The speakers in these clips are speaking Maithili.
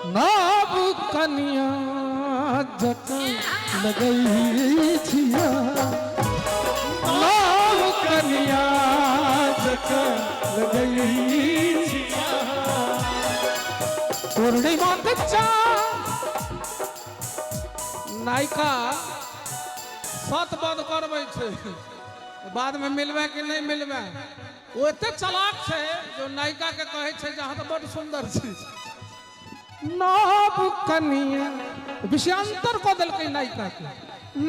नव कनिया जकाँ लगै छिया, नव कनिया जकाँ लगै छिया। पूर्णिमाक चाँद नायिका सत बद करबै छै, बादमे मिलबै कि नहि मिलबै। ओ एते चलाक छै जो नायिका के कहै छै जे अहाँ तऽ बड्ड सुन्दर छी। नव कनिया विषयांतर कऽ देलकै नायिका के।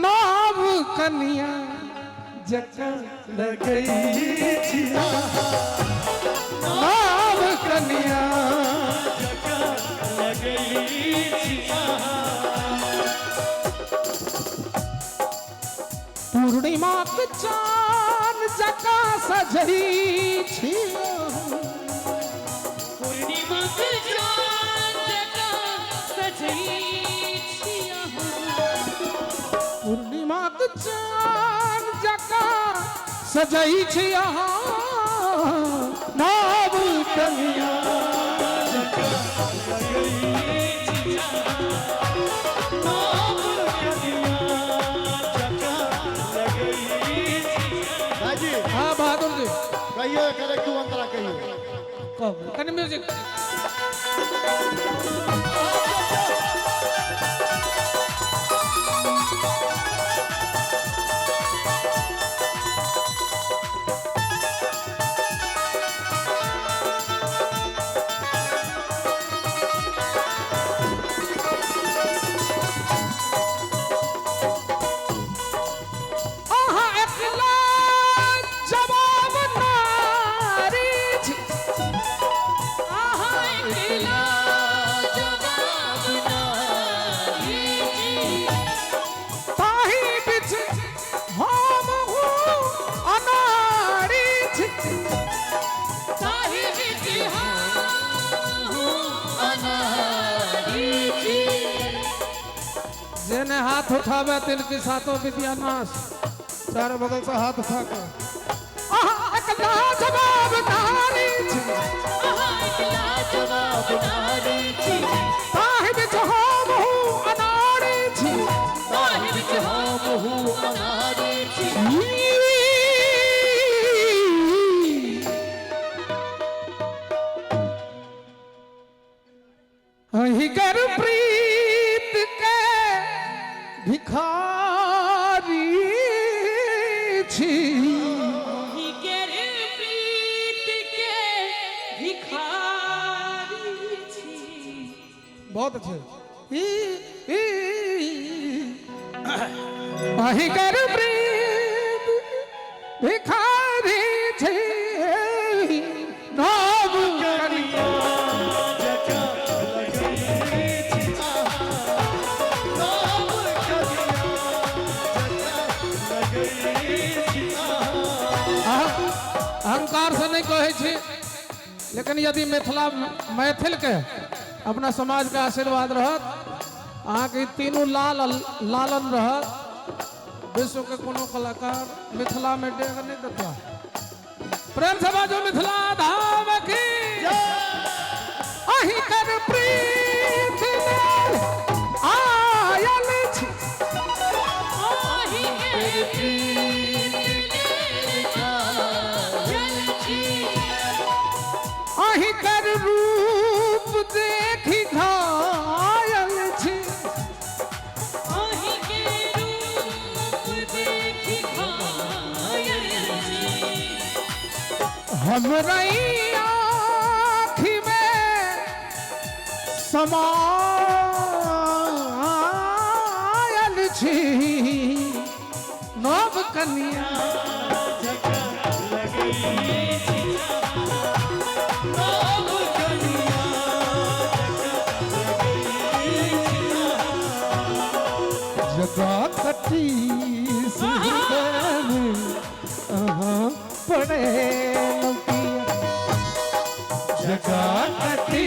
नव कनिया जकाँ लगै छिया, नव कनिया जकाँ लगै छिया। पूर्णिमाक चान जकाँ सजै छी, पूर्णिमाक चान जकाँ सजै छी अहाँ। पूर्णिमाक चान जकाँ सजै छी अहाँ, नव कनिया जकाँ लगै छी अहाँ, नव कनिया जकाँ लगै छी। भाईजी। हाँ बहादुर जी। कहियो एकर एक दू अंतरा कहियो। कहू कनि म्यूजिक। अहाँ एकला जवाब नारी छी, अहाँ एकला जवाब नारी छी, ताहि बिच हम हूँ अनारी छी, ताहि बिच हमहूँ अनारी छी। जेने हाथ उठावे तिनकी सातों विद्या नाश। चारों बगल से हाथ उठा कर। अहाँ एकला जवाब नारी छी, अहाँ एकला जवाब नारी छी, ताहि बिच हम हूँ अनारी छी। ताहि बिच हमहूँ अनारी छी। अही कर प्रीत के भिखारी छी, अहीं केर प्रीत के भिखारी छी। बहुत अच्छे। अही कर प्रीत भिखारी छी, नव कनिया जकाँ लगै छी अहाँ, नव कनिया जकाँ लगै छी अहाँ। अहंकार से नहीं कहै छी, लेकिन यदि मिथिला मैथिल के अपना समाज के आशीर्वाद रहत, अहाँके ई तीनू लाल लालन रहत, विश्व के कोनो कलाकार मिथिला में डेग नहीं देता। प्रेम से बाजू मिथिला धाम की। अही कर प्रीत लेल आयल छी, अहीं केर प्रीत लेल आयल छी, अही कर रूप देखि घायल छी, अहीं के रूप देखि घायल छी। हमरा आँखि में समायल छी, नव कनिया जकाँ लगै छी अहाँ, नव कनिया जकाँ लगै छी अहाँ। जगा कटी हृदय में अहाँ पड़े लौटिया, जगा कटी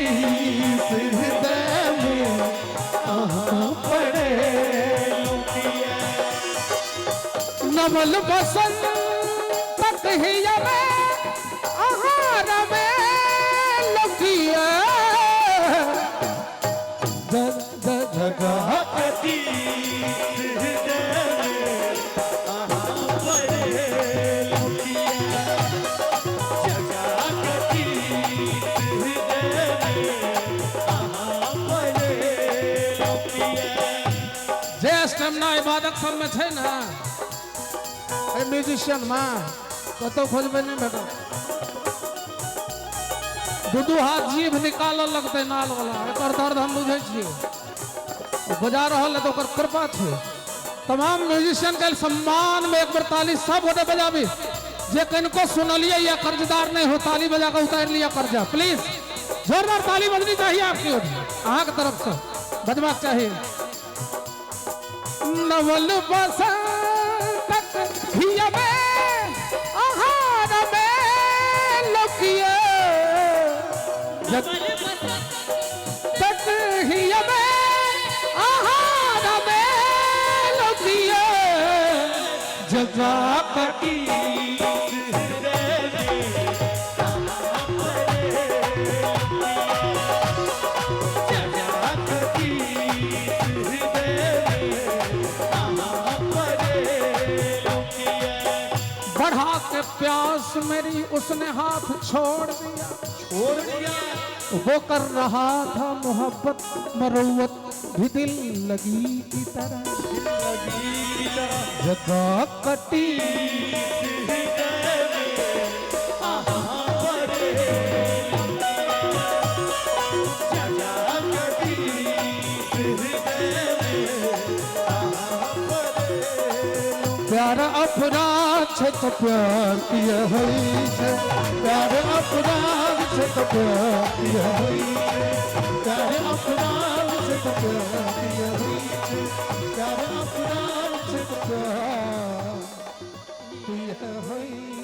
हृदय में अहाँ पड़े लुटिया। नवल बसंत हिया में अहाँ रमे लौटिया। हृदय अहाँ परेलहुँ किया जगा कटीत हृदय अहाँ परेलहुँ किया। जे स्टेमिना इबादत सबमे छै ने, एहि म्यूजिशियन मे कतौ खोजबै नहि भेटत। दू दू हाथ जीभ निकालऽ लगतै नाल वाला। एकर दर्द हम बुझै छियै। बजा रहल है तऽ ओकर कृपा छै। तमाम म्यूजिशियन के सम्मान में एक बेर ताली सब गोटे बजाबी। जे कनिको सुनलिए या कर्जदार नहीं हो, ताली बजा के उतार लिया कर्जा। प्लीज जोरदार ताली बजनी चाहिए आपकी ओर, अहाँ के तरफ से बजबाक चाहिए। नवल बसंतक हिया में आहार में लोकिए नवल बसंत तक हिया में आहार में लोकिए जगा कटी बढ़ा के प्यास मेरी उसने हाथ छोड़ दिया, छोड़ दिया। वो कर रहा था मोहब्बत मरुवत भी दिल लगी की तरह जगा कटी। प्यार अपराध छै तो प्यार किया होइ छै, प्यार अपराध छै तो प्यार किया होइ छै, प्यार अपराध छै तो प्यार किया होइ छै, प्यार अपराध छै तो प्यार किया होइ।